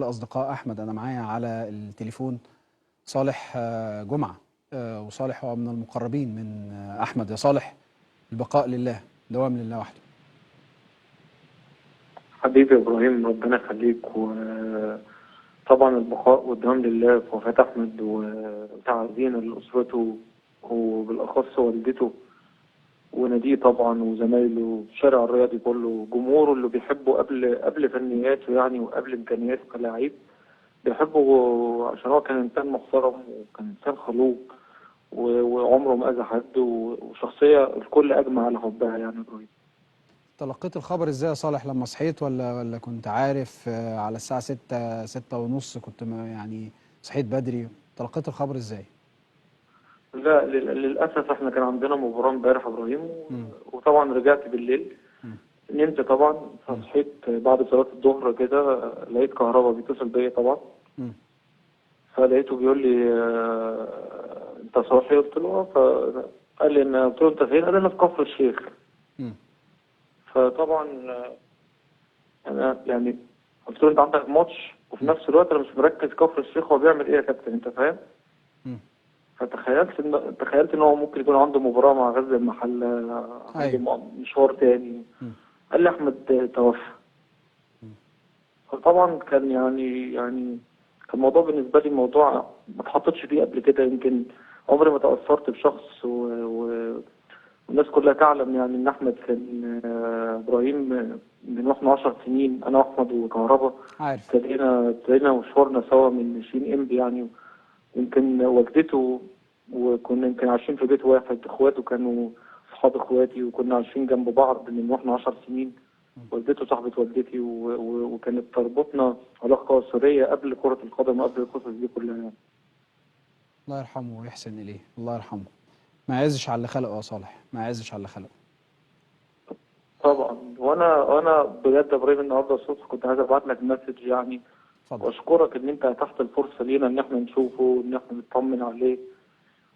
اصدقاء احمد. انا معايا على التليفون صالح جمعه، وصالح هو من المقربين من احمد. يا صالح، البقاء لله، دوام لله وحده. حبيبي ابراهيم، ربنا يخليك. وطبعا البقاء والدوام لله في وفاة احمد، وتعزينا لاسرته وبالاخص والدته وناديه طبعا وزمايله، الشارع الرياضي كله، جمهوره اللي بيحبه قبل فنياته يعني وقبل امكانياته كلاعب، بيحبه عشان هو كان انسان محترم وكان انسان خلوق وعمره ما اذى حد، وشخصية الكل اجمع على حبها يعني. ابراهيم، تلقيت الخبر ازاي يا صالح لما صحيت، ولا كنت عارف على الساعة 6 6:30 كنت يعني صحيت بدري؟ تلقيت الخبر ازاي؟ لا للاسف احنا كان عندنا مباراة امبارح يا ابراهيم، وطبعا رجعت بالليل نمت طبعا، فصحيت بعد صلاة الظهر كده لقيت كهربا بيتصل بيا طبعا. فلقيته بيقول لي انت صاحي؟ قلت له اه. فقال لي ان، قلت له انت فين؟ قال لي انا في كفر الشيخ. فطبعا انا يعني قلت له انت عندك ماتش، وفي نفس الوقت انا مش مركز كفر الشيخ هو بيعمل ايه يا كابتن، انت فاهم؟ فتخيلت ان تخيلت ان هو ممكن يكون عنده مباراة مع غزل المحلة، عنده مشوار تاني. قال لي احمد توفى. فطبعا كان يعني كان الموضوع بالنسبة لي موضوع ما اتحطتش فيه قبل كده، يمكن عمري ما تاثرت بشخص، والناس كلها تعلم يعني ان احمد كان ابراهيم من واحنا 10 سنين، انا واحمد وكهربا ابتدينا مشوارنا سوا من 20 ام يعني، يمكن والدته، وكنا يمكن عايشين في بيت واحد، اخواته كانوا اصحاب اخواتي، وكنا عايشين جنب بعض من واحنا 10 سنين. والدته صاحبة والدتي، وكانت تربطنا علاقة أسرية قبل كرة القدم وقبل القصص دي كلها يعني. الله يرحمه ويحسن إليه، الله يرحمه. ما يعزش على اللي خلقه يا صالح، ما يعزش على اللي خلقه. طبعا. وانا بجد يا ابراهيم النهارده الصبح كنت عايز ابعت لك message يعني، واشكرك ان انت اتحت الفرصة لينا ان احنا نشوفه وان احنا نطمن عليه،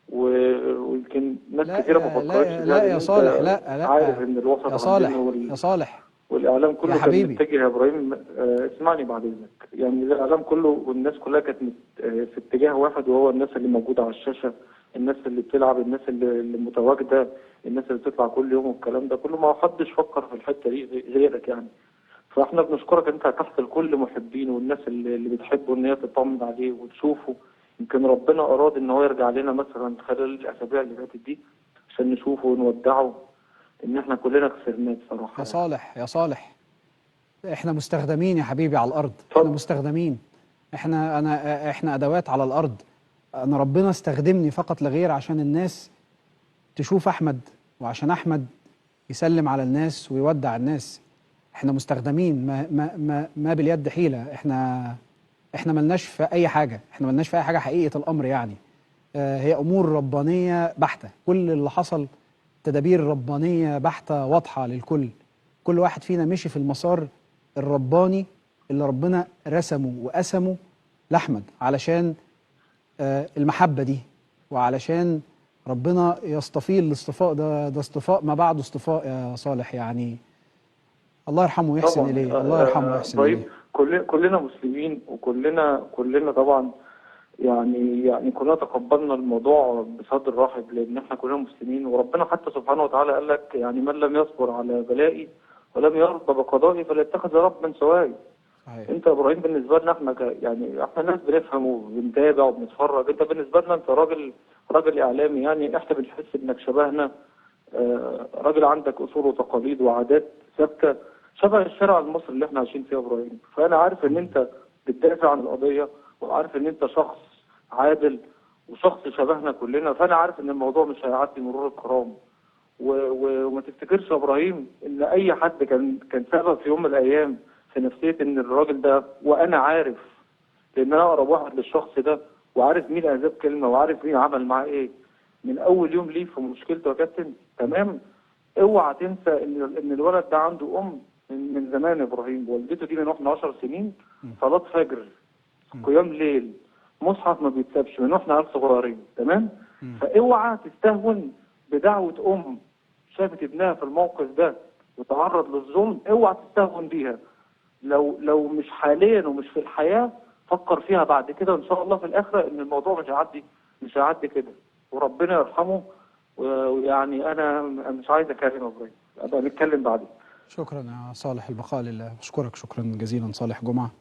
ويمكن ناس كثيرة ما فكرتش. لا يا صالح، لا لا، عارف ان الوسط يا صالح، يا صالح، والاعلام كله كان متجه يا ابراهيم. اسمعني بعد اذنك، يعني الاعلام كله والناس كلها كانت في اتجاه واحد، وهو الناس اللي موجودة على الشاشة، الناس اللي بتلعب، الناس اللي متواجدة، الناس اللي بتطلع كل يوم والكلام ده كله، ما حدش فكر في الحتة دي غيرك يعني. فاحنا بنشكرك انت تحت لكل محبينه والناس اللي بتحبه ان هي تطمن عليه وتشوفه. يمكن ربنا اراد ان هو يرجع لنا مثلا خلال الاسابيع اللي فاتت دي عشان نشوفه ونودعه، ان احنا كلنا خسرناه بصراحة. يا صالح، يا صالح، احنا مستخدمين يا حبيبي على الارض، احنا مستخدمين، احنا احنا ادوات على الارض. انا ربنا استخدمني فقط لغير عشان الناس تشوف احمد، وعشان احمد يسلم على الناس ويودع الناس. احنا مستخدمين، ما ما ما, ما باليد حيلة. احنا ملناش في اي حاجة، احنا ملناش في اي حاجة حقيقة الامر يعني. هي امور ربانية بحتة، كل اللي حصل تدابير ربانية بحتة واضحة للكل. كل واحد فينا مشي في المسار الرباني اللي ربنا رسمه وقسمه لأحمد، علشان المحبة دي، وعلشان ربنا يصطفيه الاصطفاء ده، ده اصطفاء ما بعده اصطفاء يا صالح يعني. الله يرحمه ويحسن إليه، الله يرحمه ويحسن إليه. كلنا مسلمين، وكلنا طبعا يعني كلنا تقبلنا الموضوع بصدر رحب، لان احنا كلنا مسلمين، وربنا حتى سبحانه وتعالى قال لك يعني من لم يصبر على بلائي ولم يرضى بقضائي فليتخذ ربا سواي. انت يا ابراهيم بالنسبة لنا احنا يعني احنا ناس بنفهم وبنتابع وبنتفرج، انت بالنسبة لنا انت راجل اعلامي يعني، احنا بنحس انك شبهنا، راجل عندك اصول وتقاليد وعادات ثابتة شبه الشارع المصري اللي احنا عايشين فيه يا ابراهيم. فانا عارف ان انت بتدافع عن القضية، وعارف ان انت شخص عادل وشخص شبهنا كلنا، فانا عارف ان الموضوع مش هيعدي مرور الكرام. وما تفتكرش يا ابراهيم ان اي حد كان سبب في يوم من الايام في نفسية ان الراجل ده، وانا عارف لان انا اقرب واحد للشخص ده، وعارف مين اذاه بكلمه، وعارف مين عمل معاه ايه من اول يوم ليه في مشكلته يا كابتن. تمام؟ اوعى تنسى ان الولد ده عنده ام من زمان يا ابراهيم، والدته دي من واحنا 10 سنين، صلاة فجر، قيام ليل، مصحف ما بيتسابش من واحنا عيال صغيرين. تمام؟ فاوعى تستهون بدعوة ام شافت ابنها في الموقف ده وتعرض للظلم، اوعى تستهون بيها. لو مش حاليا ومش في الحياة، فكر فيها بعد كده ان شاء الله في الاخرة، ان الموضوع مش هيعدي كده. وربنا يرحمه. ويعني انا مش عايز اكلم ابراهيم، ابقى نتكلم بعدين. شكرا يا صالح، البقاء لله. بشكرك شكرا جزيلا صالح جمعه.